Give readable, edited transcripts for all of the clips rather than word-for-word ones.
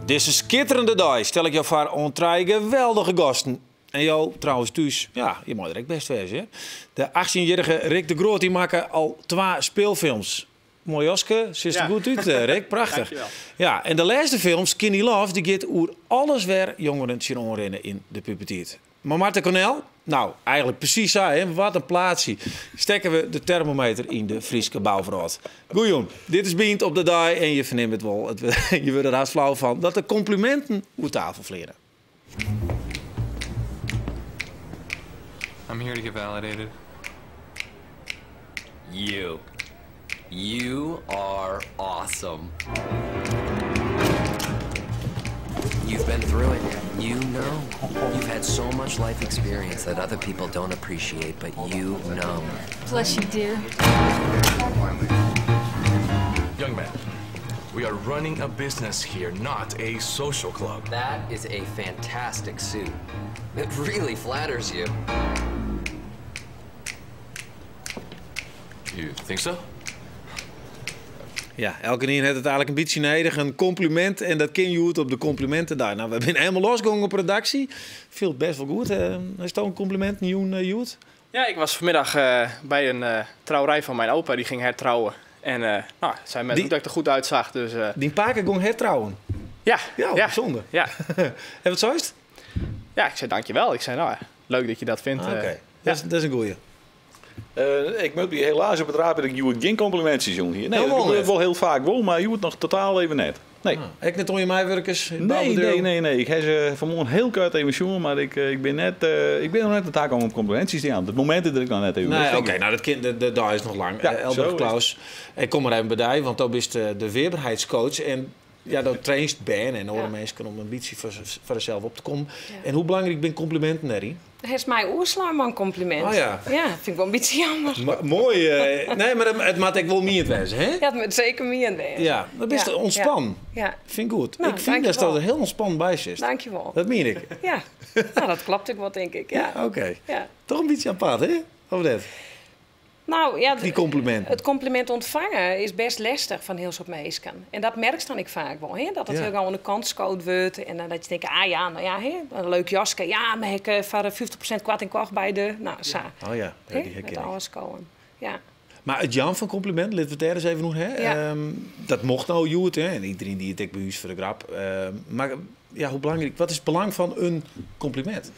Dizze skitterende dei stel ik jo foar oan trije geweldige gasten. En jo trouwens thús, ja, je meie der ek best wêze, hear. De 18-jierrige Rick de Groot dy makke al twa spylfilms. Moai jaske, sjochst der goed út, Rick. Prachtich. Ja, en de lêste film, Skinny Love, dy giet oer alles wêr jongeren tsjinoan rinne yn de puberteit. Mar Marthe Cornel? Nou, eigenlik presys sa, hè? Wat in plaatsje. Stekke we de termometer yn de Fryske bouwrâld. Goejûn, dit is Bynt op de dei en je fernimme it wol, je wurde der hast flau fan, dat de kompliminten oer tafel fleane. I'm here to get validated. You. You are awesome. You've been through it. You know. You've had so much life experience that other people don't appreciate, but you know. Bless you, dear. Young man, we are running a business here, not a social club. That is a fantastic suit. It really flatters you. You think so? Ja, elkenien hat it eigenlik in bytsje nedich, in kompliment. En dat kin hjoed op de komplimentendei. Nou, we binne helemaal losgongen op redaksje. Fielt best wol goed. Is it in kompliment jûn, hjoed? Ja, ik was vanmiddag bij een trouwerij van mijn opa. Die ging hertrouwen. En nou, zei men dat ik er goed uitzag. Dus, Dyn pake gong hertrouwen? Ja. Ja, ja. bysûnder. Ja. En wat seist? Ja, ik zei dankjewel. Ik zei, nou, leuk dat je dat vindt. Ah, oké. Dat is in goeie. Ik moat my helaas op betrape dat ik hjoed gjin komplimintsjes jûn hie. Nee, dat Helemaal gebeurt net. wol hiel faak wol, mar hjoed noch totaal even net. Nee. Ah, ek net oan je meiwurkers? Nee, nee, nee, nee. Ik ha se fanmoarn hiel koart even sjoen, mar ik bin net, ik bin noch net oan ta kommen om komplimintsjes te jaan. It momint is der ek noch net even. Nee, oké, nou dat kin, de dei is noch lang. Ja, Elbrich zo is Claus, ik kom mar even by dy, want do bist de weerberheidscoach en ja, do trainst bern en oare minsken om in bytsje foar harsels op te kommen. En hoe belangryk binne kompliminten dêryn? Hast my oerslein mei in kompliment. Oh ja. Ja, fyn ik wol in bytsje jammer. Moai. Nee, mar it moat ek wol miend wêze, hè? Ja, it moat seker miend wêze. Ja, dan bist ûntspannen. Ja. Fyn ik goed. Nou, Ik fyn datst dankjewol. der hiel ûntspannen by sitst. Dankjewol. Dat mien ik. Ja, nou, dat kloppet ek wol, tink ik. Ja. Ja, oké. Ja. Toch in bytsje apart, hè? Of net? Nou, ja, Dy kompliminten. It kompliment ûntfange is bêst lestich fan hiel soad minsken. En dat merkst dan ek faak wol, hè? Dat it hiel gau oan de kant skood wurdt. En dan dat je tinkt, ah ja, nou ja, hè, in leuk jaske. Ja, mar ik foar 50% koarting kocht by de, nou, sa. Oh ja, ja, Hè? dy herken It ik. ôfskowen, ja. Mar it jaan fan kompliminten, litte we it dêr ris even oer ha. Dat mocht no hjoed, hè, en iderien die it ek by ús foar de grap. Mar ja, hoe belangryk, wat is it belang fan in kompliment?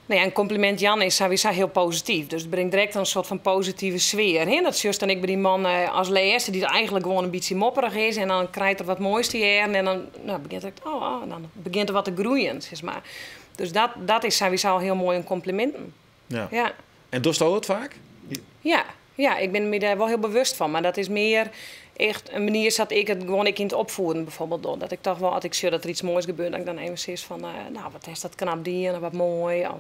Nou ja, in kompliment jaan is sawiesa hiel posityf. Dus it bringt direkt in soart fan positive sfear. Hè? Dat sjochst dan ek by dy man as lêste, dy't eigenlik gewoan in bytsje mopperich is. En dan krijt er wat moais te hearren en dan, nou, begjint er, oh, oh, en dan begjint er wat te groeien, sis mar. Dus dat is sawiesa al hiel moai oan kompliminten. Ja. En dochsto it faak? Ja, ja, ik bin my dêr wol hiel bewust fan. Mar dat is mear echt in manier sa't ik it gewoan ek yn it opfieden bijvoorbeeld doch. Dat ik toch wol, as ik sjoch dat der iets moais gebeurt, dat ik dan even sis fan, nou, wat hast dat knap dien of wat moai. Of,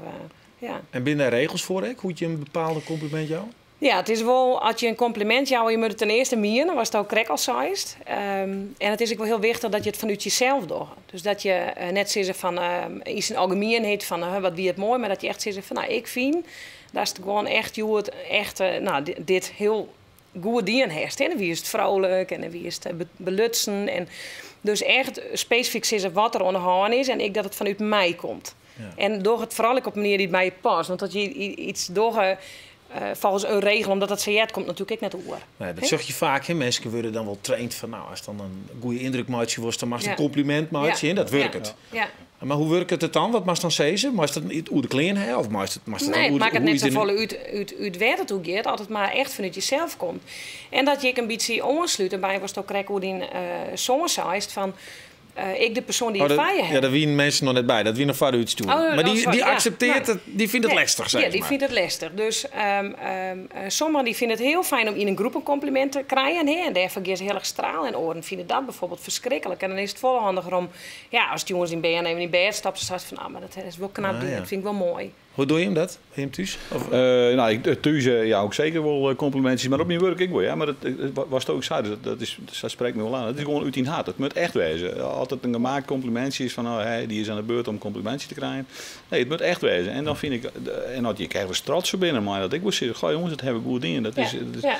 ja. En binne dêr regels foar ek, hoe't je in bepaalde kompliment jouwe? Ja, it is wol, as je in kompliment jouwe, je moatte it ten earste miene, watst al krekt al seist. En it is ek wol hiel wichtich dat je it fanút jesels dogge. Dus dat je net sizze fan, yn syn algemienheid fan, wat wie it moai, mar dat je echt sizze fan, nou, ik fyn datst gewoan echt hjoed echt, nou, dit hiel goed dien hast. Hè? Dan wiest frolik en dan wiest belutsen. En dus echt spesifyk sizze wat der oan de hân is en ek dat it fanút my komt. En doch it foaral ek op in manier dy't by je past. Want as je iets dogge folgens in regel, omdat dat sa heart, komt natuerlik ek net oer. Nee, dat Hè? sjoch je faak, hè? Minsken wurde dan wol traind fan, nou, ast dan in goede yndruk meitsje wolst, dan moatst in kompliment meitsje, hè? Dat wurket. Mar hoe wurket it dan? Wat moatst dan sizze? Moatst it oer de klean ha? Of moatst it Nee, dan it makket oer net iets safolle út wêr't it oer giet, as it mar echt fanút jesels komt. En dat je ek in bytsje oanslute by watsto krekt oer dyn soan seist, fan ek de persoan dy't Oh, je foar je ja, hat. dêr wienen minsken noch net by. Dat wie noch foar de útstjoering. Oh, Mar oh, sorry, dy ja. akseptearret Nee. it, dy fynt it Nee. lestich, Ja, sis dy mar. fynt it lestich. Dus sommigen dy fine it hiel fijn om yn in groep in kompliment te krijen, hè, en dêrfoar gean se hiel erch stralen. En oaren fine dat bijvoorbeeld ferskriklik. En dan is it folle handiger om, ja, as jûns dyn bern even yn bêd stapt, dan seist fan, ah, mar dat is wol knap Ah, dien, ja. dat fyn ik wol moai. Hoe dogge jim dat? By jim thús? Of? Nou, ik thús jou ik seker wol komplimintsjes, mar op myn wurk ek wol. Ja. Mar watsto ek sei, dat sprekt my wol oan. It is gewoan út dyn hert. It moat echt wêze. As it in gemaakt komplimintsje is fan, oh, hè, dy is oan de beurt om komplimintsje te krijen. Nee, it moat echt wêze. En dan fyn ik, en as je ergens trots op binne, mar dat ik wol sizze, goh jonges, dat hawwe we goed dien. Dat is, dat is,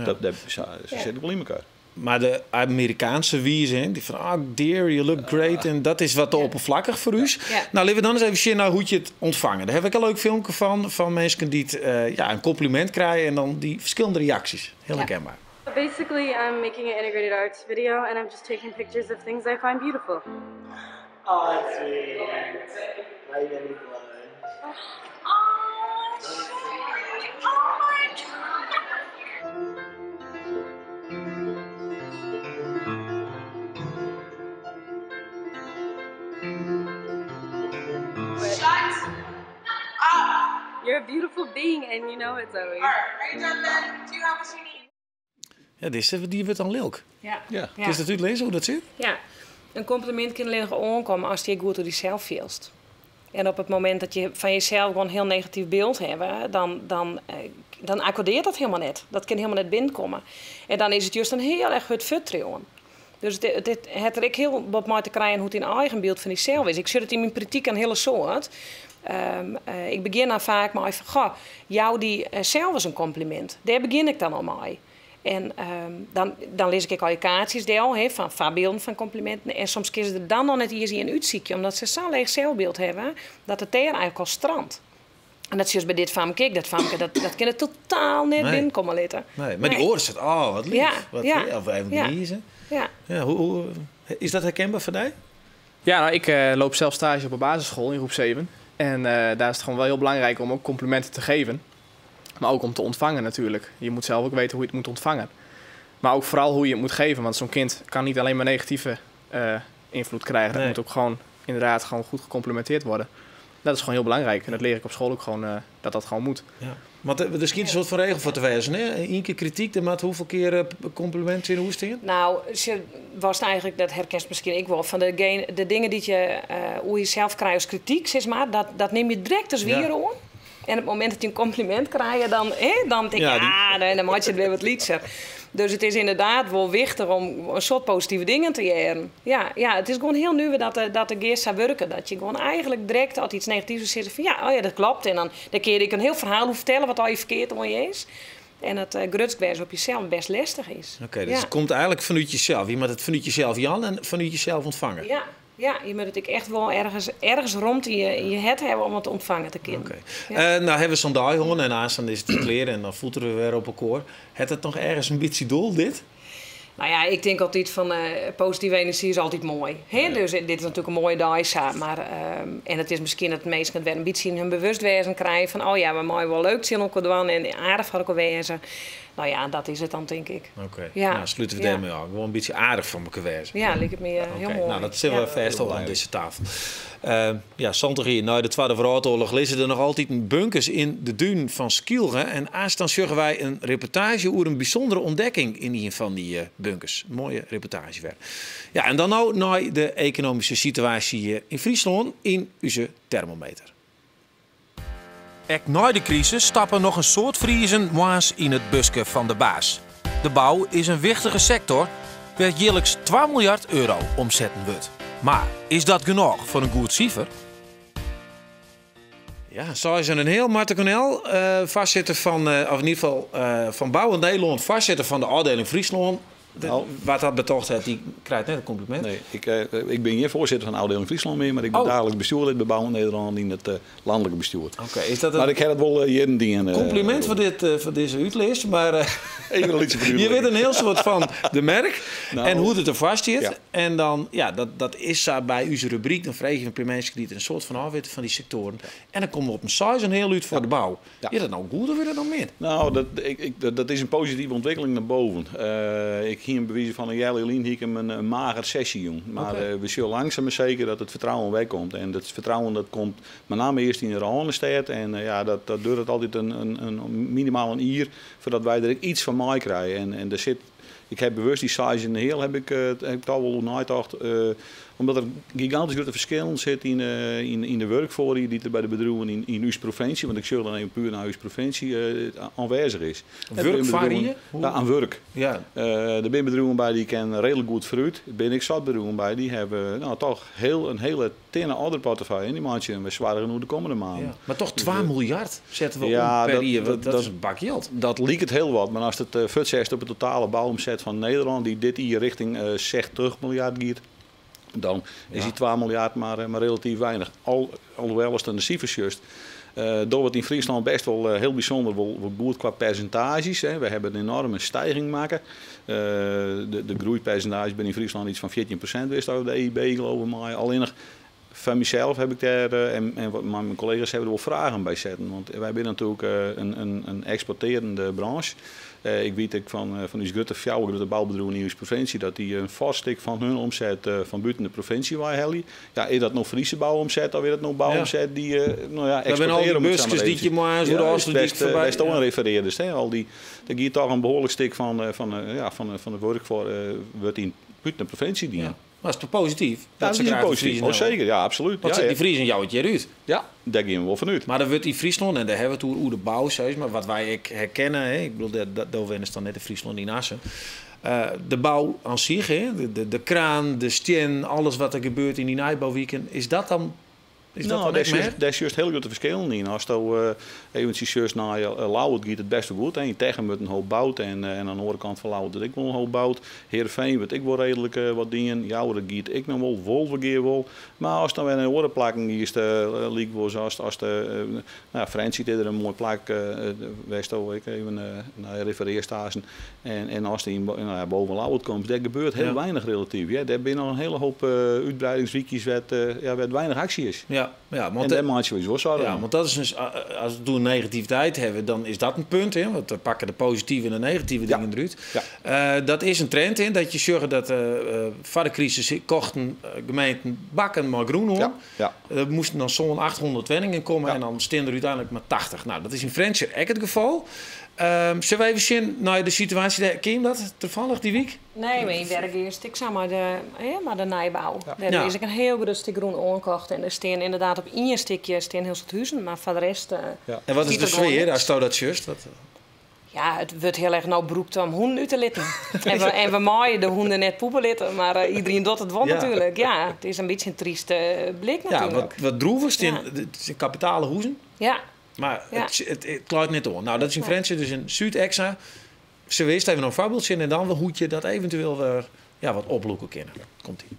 dat, dat, sa, sa sit it wol yn elkoar. Maar de Amerikaanse wize, hè, die van ah, dear, you look great. En dat is wat te oppervlakkig voor u. Nou, laten we dan eens even zien naar hoe je het ontvangen. Daar heb ik een leuk filmpje van mensen die het, ja, een compliment krijgen en dan die verschillende reacties. Heel herkenbaar. Basically, I'm making an integrated arts video and I'm just taking pictures of things I find beautiful. Oh, that's sweet. Why you gonna blush? Oh, oh my God. Shut up! You're a beautiful being and you know it, Zoe. All right, are you done then? Do you have what you need? Ja, dit is, die wordt dan lilk. Ja. Is dat uitlezen hoe dat zit? Ja, een compliment kan alleen nog aankomen als je goed door jezelf voelt. En op het moment dat je van jezelf gewoon een heel negatief beeld hebt, dan accordeert dat helemaal net. Dat kan helemaal net binnenkomen. En dan is het juist een heel erg het vertrouwen. Dus het er ook heel wat mee te krijgen hoe het in eigen beeld van jezelf is. Ik zit het in mijn praktijk een hele soort. Ik begin dan vaak maar even, goh, jou die zelf is een compliment. Daar begin ik dan al mee. En dan lees ik al je kaartjes deel, hè, van voorbeelden van complimenten. En soms kiezen ze er dan nog net eerst in uitziekje, omdat ze zo'n leeg zelfbeeld hebben, dat het daar eigenlijk al strandt. En dat is juist bij dit famke, dat famke, dat kan het totaal net binnenkomen litten. Nee, maar die oren zitten, oh, wat lief. Wat lief. Of even lezen. Ja, hoe, is dat herkenbaar voor jou? Ja, nou, ik loop zelf stage op een basisschool in groep 7. En daar is het gewoon wel heel belangrijk om ook complimenten te geven. Maar ook om te ontvangen natuurlijk. Je moet zelf ook weten hoe je het moet ontvangen. Maar ook vooral hoe je het moet geven. Want zo'n kind kan niet alleen maar negatieve invloed krijgen. Dat moet ook gewoon inderdaad gewoon goed gecomplimenteerd worden. Dat is gewoon heel belangrijk. En dat leer ik op school ook gewoon, dat dat gewoon moet. Ja. Want er is geen soort van regel voor te wijzen, hè? Eén keer kritiek, dan maakt hoeveel keer complimenten in de hoest in? Nou, ze was het eigenlijk, dat herkent misschien ik wel, van de dingen die je, hoe je zelf krijgt als kritiek, zeg maar, dat neem je direct als weer aan. En op het moment dat je een compliment krijgt, dan denk je, ah, nee, dan maak je het weer wat lietser. Dus het is inderdaad wel wichtig om een soort positieve dingen te jaren. Ja, ja, het is gewoon heel nieuw dat de geest zou werken. Dat je gewoon eigenlijk direct als iets negatiefs zit van ja, oh ja, dat klopt. En dan keer ik een heel verhaal hoe vertellen wat al je verkeerd om je is. En het grutskwijs op jezelf best lastig is. Oké, dus het komt eigenlijk vanuit jezelf. Je moet het vanuit jezelf Jan en vanuit jezelf ontvangen. Ja. Ja, je moet het ook echt wel ergens rond in je het hebben om het te ontvangen te kunnen. Oké. Nou hebben we zo'n dag, jongen, en aanstaan is het kleren en dan voeten we weer op elkaar. Het het nog ergens een beetje doel, dit? Nou ja, ik denk altijd van positieve energie is altijd mooi. Hè? Ja. Dus dit is natuurlijk een mooie dag, zo, maar, en het is misschien dat mensen het weer een beetje in hun bewustwezen krijgen van, oh ja, we mogen wel leuk zijn elkaar doen en aardig van elkaar wezen. Nou ja, dat is het dan, denk ik. Oké, nou sluiten we daarmee af. Gewoon een beetje aardig van elkaar wezen. Ja, lijkt het me heel mooi. Nou, dat zullen we vast al aan deze tafel. Ja, hier, na de Tweede Wereldoorlog liggen er nog altijd een bunkers in de duin van Skylge. En aanstaan zorgen wij een reportage over een bijzondere ontdekking in een van die bunkers. Mooie reportage weer. Ja, en dan nou naar de economische situatie in Friesland in onze thermometer. Ek na de crisis stappen nog een soort Friezen moas in het buske van de baas. De bouw is een wichtige sector waar jaarlijks 2 miljard euro omzetten wordt. Maar is dat genoeg voor een goed cijfer? Ja, zo is er een heel Marten Cornel, vastzitter van, of in ieder geval van Bouwend Nederland, vastzitter van de afdeling Friesland. Wat dat betocht heeft, die krijgt net een compliment. Nee, ik ben geen voorzitter van de afdeling Friesland meer, maar ik ben dagelijks bestuurlid bij Bouwend Nederland in het landelijke bestuur. Oké, is dat een Maar ik heb het wel jaren dingen, compliment voor deze uitlist, maar Even een liedje voor je weet een heel soort van de merk en hoe het er vast zit. Ja. En dan, ja, dat is zo bij uw rubriek, dan vraag je een paar mensen die er een soort van afweten van die sectoren. En dan komen we op een size een heel uit voor de bouw. Is dat nou goed of is dat nou meer? Nou, dat is een positieve ontwikkeling naar boven. Ik ging een bewijs van een jaar geleden hier een mager sessie, jong. Maar we zien langzaam maar zeker dat het vertrouwen wegkomt. En dat vertrouwen dat komt met name eerst in de Randstad. En ja, dat duurt het altijd een minimaal een uur voordat wij er iets van mij krijgen. En er zit, ik heb bewust die size in de heel, heb ik al wel nagedacht. Omdat der gigantysk grutte ferskillen sitte yn de wurkfoarried dy't der by de bedriuwen yn ús provinsje, want ik sjoch dan even puer nei ús provinsje, oanwêzich is. Wurkfoarried? Ja, aan wurk. Der binne bedriuwen by dy kinne reedlik goed foarút. Der binne ek sat bedriuwen by dy hawwe no, toch heel, in hiele tinne orderportefeuille en dy meitsje him wer soargen oer de kommende maanden. Ja, mar toch 2 miljard sette we om per jier, dat is in bak jild. Dat liket hiel wat, mar ast it fuortsetst op de totale bouomset fan Nederlân, dy't dit jier richting 60 miljard giet, dan is dy 2 miljard mar relatyf weinich. Alhoewel ast dan de sifers sjochst, dogge we it yn Fryslân bêst wol hiel bysûnder wol goed kwa persintaazjes. We hawwe in enoarme stijging makke. De groeipersintaazjes binne yn Fryslân iets fan 14% west op de EIB, geloof ik mei. Allinnich foar mysels haw ik dêr en mei myn kollega's hawwe der wol fragen by setten. Want wy binne natuerlik in eksportearjende branche. Ik wit ek fan ús grutte fjouwer grutte boubedriuwen yn ús provinsje dat dy in foars stik fan hun omset fan bûten de provinsje wei helje. Ja, is dat no Fryske bouomset of is dat no bouomset dy't no ja, Dat binne al dy eksportearje om it sa buskes mar dy't je moarns oer de Ofslútdyk foarby. Wêr'tst oan refereardest, hè, al dy, der giet toch in behoarlik stik fan de wurk foar wurdt yn bûten de provinsje dien. Ja. Mar is toch posityf? Ja, Dat se dat is graach de posityf. Friezen Oh, helpe. seker, ja, absolút. Want dy Friezen jouwe it hjir út. Ja, dêr gean we wol fan út. Mar der wurdt yn Fryslân, en dêr hawwe we it oer, oer de bou, sis mar, wat wy ek herkenne, hè, ik bedoel, do wennest dan net yn Fryslân, yn Assen. De bou an sich, hè, de kraan, de stiennen, alles wat der gebeurt yn dy nijbouwiken, is dat dan Is dat No, dan dêr ek mear? dêr sjochst hiel grutte ferskillen yn. Asto eventsjes sjochst nei Ljouwert giet it bêst wol goed. Yn Techum wurdt in hoop boud en oan de oare kant fan Ljouwert wurdt ek wol in hoop boud. Heerenveen wurdt ek wol reedlik wat dien. Joure giet ek noch wol, Wolvegea wol. Mar ast dan wer nei oare plakken giest, lykwols as de, no, Frjentsjer is der in moai plak, wêr'tsto ek even nei referearst aansten. En ast yn no ja, boven Ljouwert komst, dêr gebeurt hiel weinich relatyf. Ja, dêr binne noch in hiele hoop útbreidingswykjes wêr't ja, wêr't weinich aksje is. Ja, want En dêr meitsje we ús wol soargen Ja, om. want dat is dus, as we it oer negativiteit hawwe, dan is dat in punt, hè? Want dan pakke de positive en de negative dingen derút. Dat is in trend, hè, dat je sjogge dat foar de krisis kochten gemeenten bakken mei grûn oan. Der moasten dan sa'n 800 wenningen komme en dan stean der úteinlik mar 80. Nou, dat is yn Frjentsjer ek it gefal. Sille we even sjen nei de situaasje dêr? Kin je dat tafallich, dy wyk? Nee, mar yn Wergea is it ek sa mei de, hè, mei de nijbou. Dêr is ek in hiel grut stik grûn oankocht en der stean ynderdaad op ien stikje stean hiel soad huzen, mar foar de rest En wat is stiet de der gewoan sfear niks. asto dat sjochst? Wat? Ja, it wurdt hiel erch no brûkt om hûnen út te litten. En we meie de hûnen net poepe litte, mar iderien docht it wol natuerlik. Ja, it is in bytsje in tryste blik Ja, natuerlik. wat droevich. It sind kapitale huzen. Mar it kleit net oan. Nou, dat is yn Frjentsjer, dus yn Súd-Exa. Se wist even in foarbyld en dan hoe't je dat eventueel wer, ja, wat oplûke kinne. Komt-ie.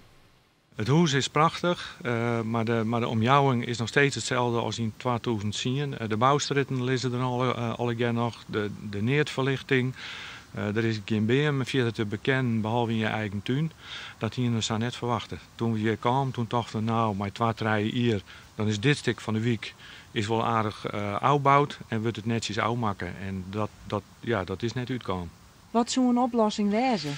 It hûs is prachtich, mar de omjouwing is noch steeds itselde as yn 2010. De boustrjitten lizze der allegear noch, de needferlichting. Der is gjin beam fierder te bekennen, behalve yn je eigen tún. Dat hiene we sa net ferwachte. Doe't we hjir kamen, toen tochten we, nou, mei twa, trije jier, dan is dit stik fan de wyk is wol aardich ôfboud en wurdt it netsjes ôfmakke. En ja, dat is net útkaam. Wat soe in oplossing wêze?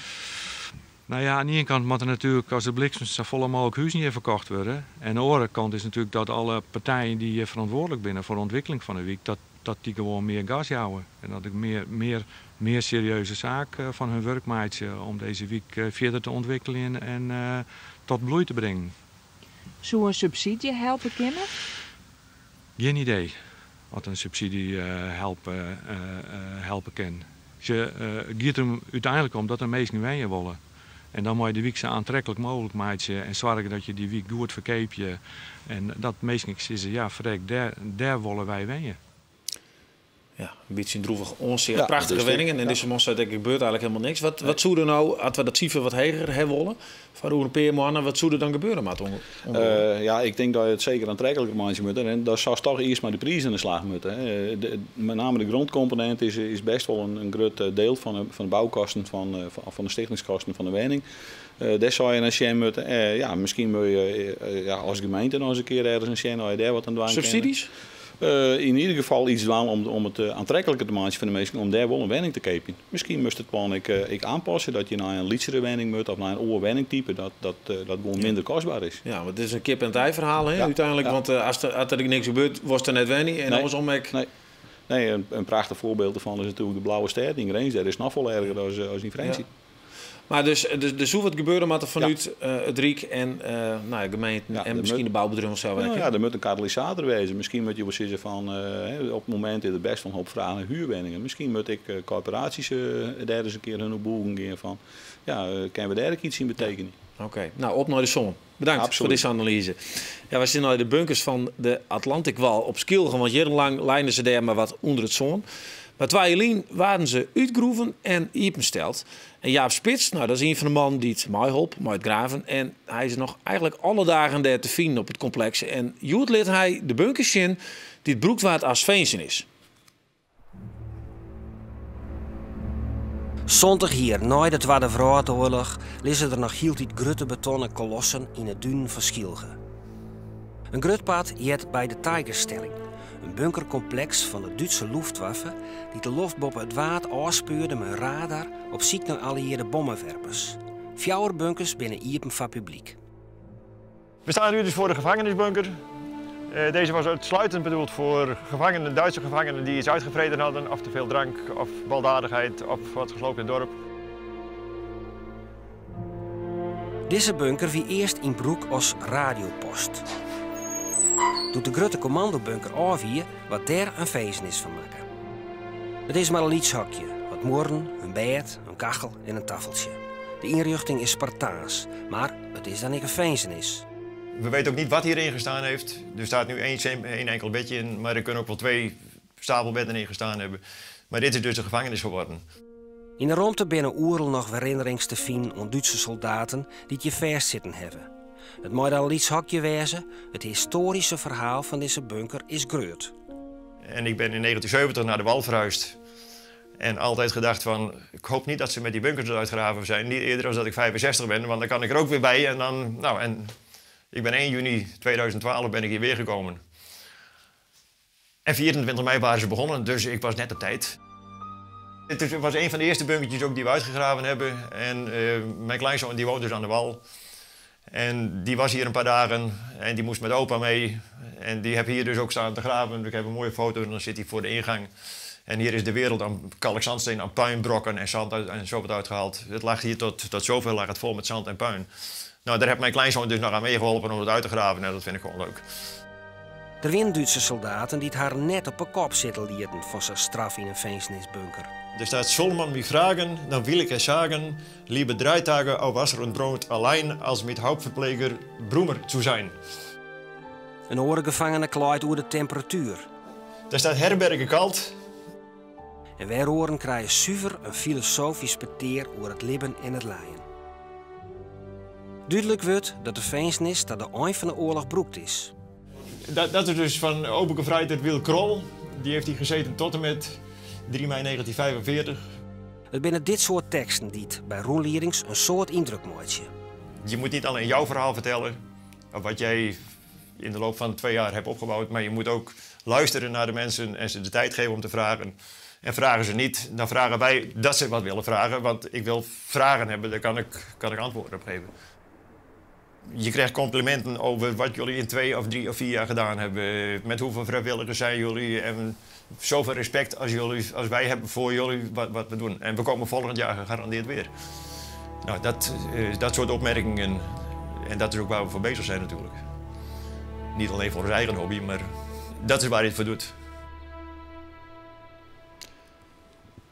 Nou ja, oan de iene kant moat der natuerlik as de bliksem safolle mooglik huzen hjir ferkocht wurde. En oan de oare kant is natuerlik dat alle partijen dy't hjir ferantwurdlik binne foar de ûntwikkeling fan de wyk, dat dy gewoan mear gas jouwe. En dat ik mear serieuze saak fan hun wurk meitsje om dizze wyk fierder te ûntwikkeljen en tot bloei te bringen. Soe in subsydzje helpe kinne? Gjin idee oft in subsydzje helpe kin. It giet der úteinlik om dat der minsken wenje wolle. En dan moatte je de wyk sa oantreklik mooglik meitsje en soargje dat je dy wyk goed ferkeapje. En dat minsken ek sizze, ja, frek, dêr wolle wy wenje. Ja, in bytsje in droevich oansicht. Ja, Prachtige dat is wenningen. En dizze man sei, der gebeurt eigentlik hielendal niks. Wat soe der no, as we dat sifer wat heger hawwe wolle, foar oer in pear moannen, wat soe der dan gebeure moatte? Ja, ik tink dat je it seker oantrekliker meitsje moatte. En dan soest toch earst mei de prizen oan de slach moatte, hè. Met name de grondcomponent is bêst wol in grut diel fan de boukosten, fan de stichtingskosten fan de wenning. Dêr soe je nei sjen moatte. Ja, miskien moatte je ja, as gemeente noch ris in kear ergens sjen oft je dêr wat oan dwaan kinne. Subsidies? Yn ieder gefal iets dwaan om it oantrekliker te meitsjen foar de minsken om dêr wol in wenning te keapjen. Miskien moast it plan ek oanpasse dat je nei in lytsere wenning moatte of nei in oar wenningtype dat gewoan minder kostber is. Ja, want it is in kip en it ei ferhaal, hè, úteinlik. Want as der niks gebeurt, wolst der net wenje en oarsom ek. Nee. Nee, in prachtich foarbyld dêrfan is natuerlik de Blauwe Stêd yn Grins. Dêr is it noch folle erger as yn Frjentsjer. Mar dus, der soe wat gebeure moatte fanút it Ryk en no ja, gemeenten en miskien de boubedriuwen sels ek. Ja, der moat in katalysator wêze. Miskien moatte jo wol sizze fan op it momint is der bêst wol in hoop fraach nei huurwenningen. Miskien moat ek korporaasjes dêr ris in kear hun oer bûgen gean fan ja, kinne we dêr ek iets yn betekenje. Oké, no op nei de sân. Bedankt foar dizze analyze. Ja, wy sitte nei de bunkers fan de Atlantikwall op Skylge, want jierrenlang leine se dêr mar wat ûnder it sân. Mar twa jier lyn waarden se útgroeven en iepensteld. En Jaap Spits, no, dat is ien fan de mannen dy't meiholp mei it graven. En hy is noch eigentlik alle dagen dêr te finen op it kompleks. En hjoed lit hy de bunkers sjen dy't brûkt waard as finzenis. 70 jier nei de Twadde Wrâldoarloch lizze der noch hieltyd grutte betonnen kolossen yn 'e dunen fan Skylge. In grut part heart by de Tigerstelling, in bunkerkompleks fan de Dútse Luftwaffe dy't de loft boppe it Waad ôfspeurde mei radar op syk nei alliearde bommewerpers. Fjouwer bunkers binne iepen foar publyk. We staan nu dus voor de gevangenisbunker. Deze was uitsluitend bedoeld voor gevangenen, Duitse gevangenen die iets uitgevreten hadden, of te veel drank, of baldadigheid, of wat gesloopt in het dorp. Dizze bunker wie earst yn brûk as radiopost. Doe't de grutte kommandobunker ôf wie, waard dêr in finzenis fan makke. It is mar in lyts hokje, wat muorren, in bêd, in kachel en in taffeltsje. De ynrjochting is Spartaans, mar it is dan ek in finzenis. We weten ook niet wat hierin gestaan heeft. Er staat nu één enkel bedje in, maar er kunnen ook wel twee stapelbedden in gestaan hebben. Maar dit is dus de gevangenis geworden. Yn de romte binne oeral noch werinnerings te finen oan Dútse soldaten dy't hjir fêstsitten hawwe. It mei dan in lyts hokje wêze, it histoaryske ferhaal fan dizze bunker is grut. En ik ben in 1970 naar de Wal verhuisd. En altijd gedacht van, ik hoop niet dat ze met die bunkers uitgraven zijn. Niet eerder dan dat ik 65 ben, want dan kan ik er ook weer bij. En dan, nou, en ik ben 1 juni 2012 ben ik hier weer gekomen. En 24 mei waren ze begonnen, dus ik was net op tijd. Het was een van de eerste bunkertjes ook die we uitgegraven hebben. En mijn kleinzoon die woont dus aan de wal. En die was hier een paar dagen en die moest met opa mee. En die heb hier dus ook staan te graven. Ik heb een mooie foto en dan zit hij voor de ingang. En hier is de wereld aan kalkzandsteen, aan puinbrokken en zand uit, en zo wat uitgehaald. Het lag hier tot zover lag het vol met zand en puin. Nou, daar heeft mijn kleinzoon dus nog aan meegeholpen om het uit te graven. En dat vind ik gewoon leuk. Der wiene Dútse soldaten dy't har net op 'e kop sitte lieten foar sa'n straf yn in finzenisbunker. Er staat soll man mich fragen, dan will ich es sagen, lieber drei Tage auf Wasser und Brot allein als mit Hauptverpfleger Brummer zu sein. In oare gefangene kleit oer de temperatuer. Daar staat herbergen kalt. En wer oaren krije suver in filosofysk petear oer it libben en it lijen. Dúdlik wurdt dat de finzenis ta de ein fan de oarloch brûkt is. Dat is dus van Obergefreiter Wil Krol. Die heeft hier gezeten tot en met 3 mei 1945. It binne dit soart teksten dy't by rûnliedings in soad yndruk meitsje. Je moet niet alleen jouw verhaal vertellen, of wat jij in de loop van 2 jaar hebt opgebouwd, maar je moet ook luisteren naar de mensen en ze de tijd geven om te vragen. En vragen ze niet, dan vragen wij dat ze wat willen vragen, want ik wil vragen hebben, daar kan ik antwoorden op geven. Je krijgt complimenten over wat jullie in 2 of 3 of 4 jaar gedaan hebben. Met hoeveel vrijwilligers zijn jullie en zoveel respect als wij hebben voor jullie wat we doen. En we komen volgend jaar gegarandeerd weer. Nou, dat soort opmerkingen, en dat is ook waar we voor bezig zijn natuurlijk. Niet alleen voor onze eigen hobby, maar dat is waar je het voor doet.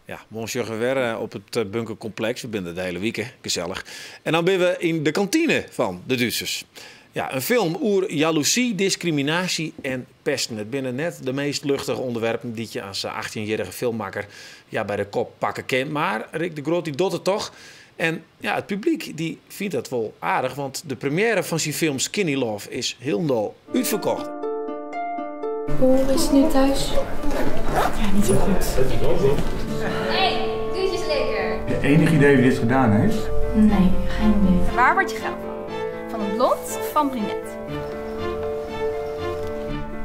Ja, monsieur Gewer op it bunkerkompleks. We binne de hiele wike, gesellich. En dan binne we yn de kantine fan de Dútsers. Ja, in film oer jaloezy, diskriminaasje en pesten. It binne net de meast luchtige ûnderwerpen dy't je as 18-jierrige filmmakker, ja, by de kop pakke kin. Mar Rick de Groot die docht it toch. En ja, it publyk dy fynt dat wol aardich, want de première fan syn film Skinny Love is hielendal útferkocht. Hoe is het nu thuis? Ja, niet zo goed. Hey, doe eens lekker. Heb je enig idee wie dit gedaan heeft? Nee, geen idee. Waar word je geil van? Van een blond of van brunette?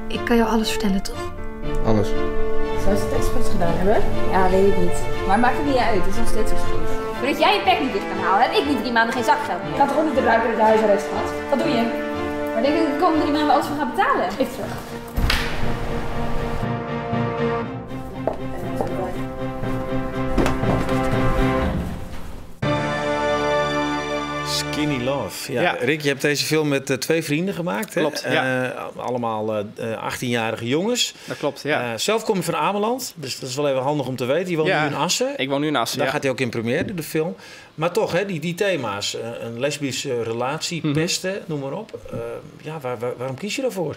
Ik kan jou alles vertellen, toch? Alles. Zou ze het expres gedaan hebben? Ja, weet ik niet. Maar maakt het niet uit, het is nog steeds excuus. Doordat jij je pek niet dicht kan houden, heb ik nu 3 maanden geen zakgeld meer. Ik kan toch ook niet ruiken dat je huisarrest had? Wat doe je? Maar denk je dat ik de komende 3 maanden alles van ga betalen? Even terug. Skinny Love. Ja. Ja. Rick, je hebt deze film met twee vrienden gemaakt. Hè? Klopt, ja. Allemaal 18-jarige jongens. Dat klopt, ja. Zelf kom je van Ameland, dus dat is wel even handig om te weten. Je woont Ja, nu in Assen. Ik woon nu in Assen, Daar ja. gaat hij ook in première, de film. Maar toch, hè, die thema's. Een lesbische relatie, pesten, noem maar op. Ja, waarom kies je daarvoor?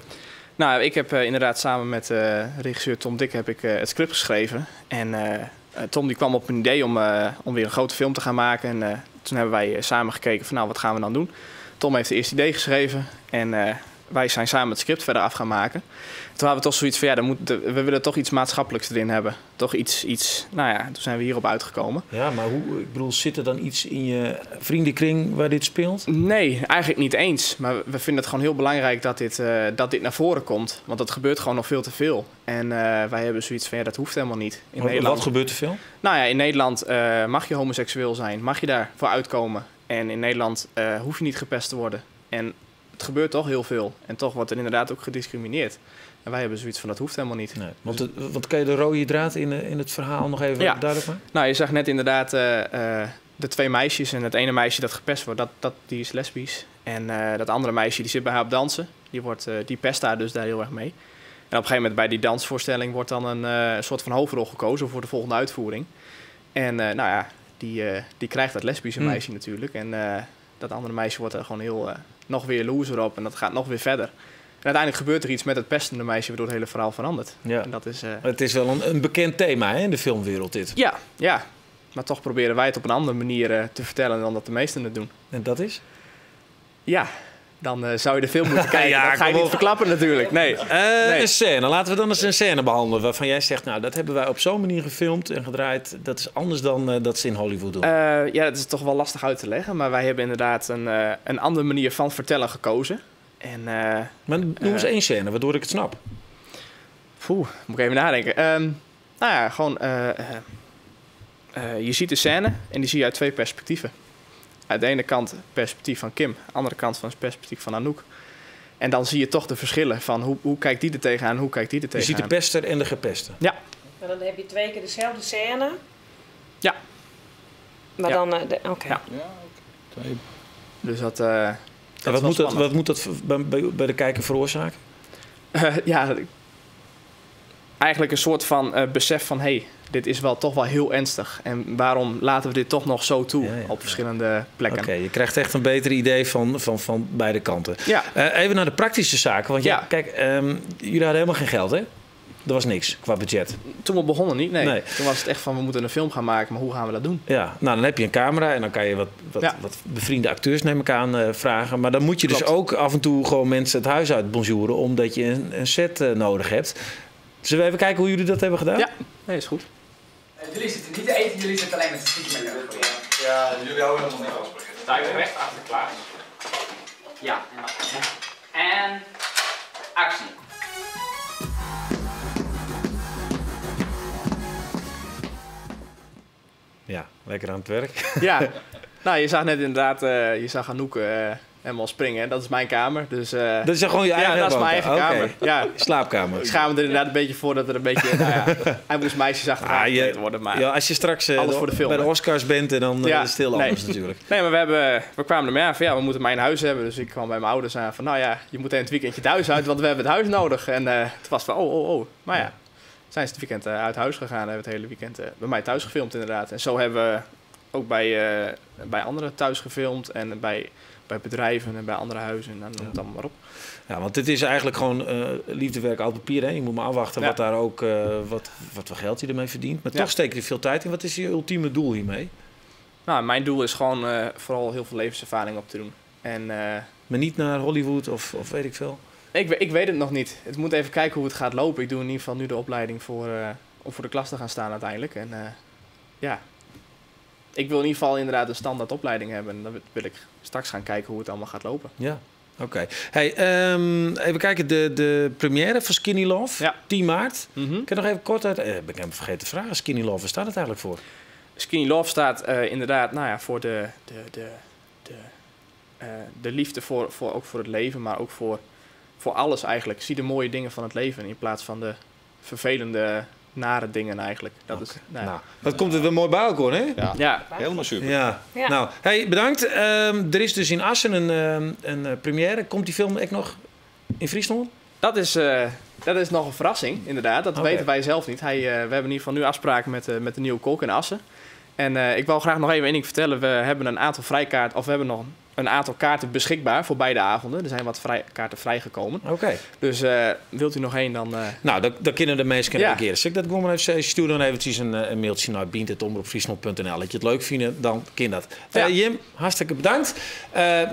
Nou, ik heb inderdaad samen met regisseur Tom Dik heb ik, het script geschreven. En Tom die kwam op een idee om weer een grote film te gaan maken. En toen hebben wij samen gekeken van nou, wat gaan we dan doen? Tom heeft het eerste idee geschreven en wij zijn samen het script verder af gaan maken. Toen hadden we toch zoiets van ja, we willen toch iets maatschappelijks erin hebben. Toch iets, nou ja, toen zijn we hierop uitgekomen. Ja, maar hoe, ik bedoel, zit er dan iets in je vriendenkring waar dit speelt? Nee, eigenlijk niet eens. Maar we vinden het gewoon heel belangrijk dat dit naar voren komt. Want dat gebeurt gewoon nog veel te veel. En wij hebben zoiets van, ja, dat hoeft helemaal niet. In Nederland, Wat gebeurt er veel? Nou ja, in Nederland mag je homoseksueel zijn. Mag je daarvoor uitkomen. En in Nederland hoef je niet gepest te worden. En het gebeurt toch heel veel. En toch wordt er inderdaad ook gediscrimineerd. En wij hebben zoiets van, dat hoeft helemaal niet. Nee, want kan je de rode draad in het verhaal nog even duidelijk maken? Nou, je zag net inderdaad de twee meisjes. En het ene meisje dat gepest wordt, die is lesbisch. En dat andere meisje die zit bij haar op dansen. Die pest haar dus daar heel erg mee. En op een gegeven moment bij die dansvoorstelling wordt dan een soort van hoofdrol gekozen voor de volgende uitvoering. En nou ja, die krijgt dat lesbische meisje natuurlijk. En dat andere meisje wordt daar gewoon heel nog weer loser op en dat gaat nog weer verder. En uiteindelijk gebeurt er iets met het pestende meisje, waardoor het hele verhaal verandert. Ja. En dat is, Het is wel een bekend thema, hè, in de filmwereld dit. Ja, ja, maar toch proberen wij het op een andere manier te vertellen dan dat de meesten het doen. En dat is? Ja, dan zou je de film moeten kijken. Ja, dat ga je kom niet op. verklappen natuurlijk. Nee. Nee. Een scène. Laten we dan eens een scène behandelen waarvan jij zegt, nou, dat hebben wij op zo'n manier gefilmd en gedraaid. Dat is anders dan dat ze in Hollywood doen. Ja, dat is toch wel lastig uit te leggen. Maar wij hebben inderdaad een andere manier van vertellen gekozen. En, maar noem eens één scène, waardoor ik het snap. Poeh, moet ik even nadenken. Nou ja, gewoon... je ziet de scène en die zie je uit twee perspectieven. Aan de ene kant het perspectief van Kim, aan de andere kant van het perspectief van Anouk. En dan zie je toch de verschillen van hoe kijkt die er tegenaan, hoe kijkt die er Je ziet de tegenaan. pester en de gepeste. Ja. Maar dan heb je twee keer dezelfde scène. Ja. Maar Ja. dan... Oké. Ja. Dus dat, En dat is wel spannend. wat moet dat bij de kijker veroorzaken? Ja, eigenlijk een soort van besef van, hey, dit is wel toch wel heel ernstig. En waarom laten we dit toch nog zo toe op verschillende plekken? Oké, je krijgt echt een beter idee van beide kanten. Ja. Even naar de praktische zaken. Want ja, kijk, jullie hadden helemaal geen geld, hè? Er was niks qua budget. Toen we begonnen niet, nee. Nee. Toen was het echt van, we moeten een film gaan maken, maar hoe gaan we dat doen? Ja, nou dan heb je een camera en dan kan je wat bevriende acteurs, neem ik aan, vragen. Maar dan moet je dus ook af en toe gewoon mensen het huis uit bonjouren, omdat je een set nodig hebt. Zullen we even kijken hoe jullie dat hebben gedaan? Ja, nee, is goed. Jullie zitten niet te eten, jullie zitten alleen met z'n met elkaar. Ja, jullie houden helemaal niet vast. Sta ik recht achter klaar? Ja. En actie. Ja, lekker aan het werk. Ja, nou je zag net inderdaad, je zag Anouk helemaal springen. Dat is mijn kamer. Dus, Dat is gewoon je eigen Ja, dat is mijn eigen woonkamer. kamer. Oké. Ja. Slaapkamer. Ik schaam me er inderdaad een beetje voor dat er een beetje, nou ja, hij moest meisjes achteraan gekleed worden. Maar ja, als je straks alles voor de film, bij de hè. Oscars bent en dan is het heel nee. anders natuurlijk. Nee, maar we kwamen ermee aan van ja, we moeten mijn huis hebben. Dus ik kwam bij mijn ouders aan van nou ja, je moet het weekendje thuis uit, want we hebben het huis nodig. En het was van oh. Maar ja, zijn ze het weekend uit huis gegaan en hebben het hele weekend bij mij thuis gefilmd inderdaad. En zo hebben we ook bij anderen thuis gefilmd en bij bedrijven en bij andere huizen en dan noem het allemaal maar op. Ja, want dit is eigenlijk gewoon liefdewerk oud papier. Hè? Je moet maar afwachten wat daar ook, wat voor geld je ermee verdient. Maar toch steek je er veel tijd in. Wat is je ultieme doel hiermee? Nou, mijn doel is gewoon vooral heel veel levenservaring op te doen. En, maar niet naar Hollywood of weet ik veel? Ik weet het nog niet. Het moet even kijken hoe het gaat lopen. Ik doe in ieder geval nu de opleiding om voor de klas te gaan staan uiteindelijk. En ja, ik wil in ieder geval inderdaad een standaard opleiding hebben. En dan wil ik straks gaan kijken hoe het allemaal gaat lopen. Ja, oké. Hey, even kijken, de première van Skinny Love, 10 maart. Kan je nog even kort uit... ben ik helemaal vergeten te vragen. Skinny Love, waar staat het eigenlijk voor? Skinny Love staat inderdaad, nou ja, voor de liefde voor ook voor het leven, maar ook voor alles eigenlijk. Zie de mooie dingen van het leven in plaats van de vervelende Nare dingen eigenlijk. Dat is, nou, Nou, dat komt het weer mooi bij elkaar, hè? Ja, Ja. helemaal super. Ja. Ja. Nou, hey, bedankt. Er is dus in Assen een première. Komt die film ook nog in Friesland? Dat is nog een verrassing, inderdaad. Dat Oké. weten wij zelf niet. We hebben in ieder geval nu afspraken met de nieuwe kolk in Assen. En ik wil graag nog even één ding vertellen. We hebben een aantal vrijkaarten, of we hebben nog een aantal kaarten beschikbaar voor beide avonden. Er zijn wat kaarten vrijgekomen. Oké. Dus wilt u nog één, dan... Nou, dan kunnen de mensen Ja. reageren. Zeg ik dat gewoon maar even zeggen. Stuur dan eventjes een mailtje naar bient@omroepfriesland.nl. Dat je het leuk vindt, dan kan dat. Ja. Jim, hartstikke bedankt.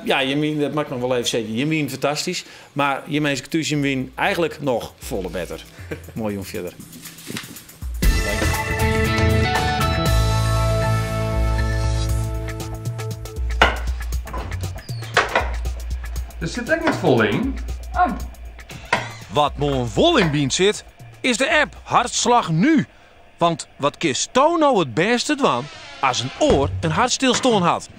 Ja, Jim, dat mag ik nog wel even zeggen. Jim, fantastisch. Maar Jim is thuis, Jim, eigenlijk nog volle beter. Mooi jong verder. Er zit ook niet vol in. Oh. Wat mooi vol in Bien zit, is de app Hartslag Nu. Want wat kist Tono het beste dwan als een oor een hartstilstand had?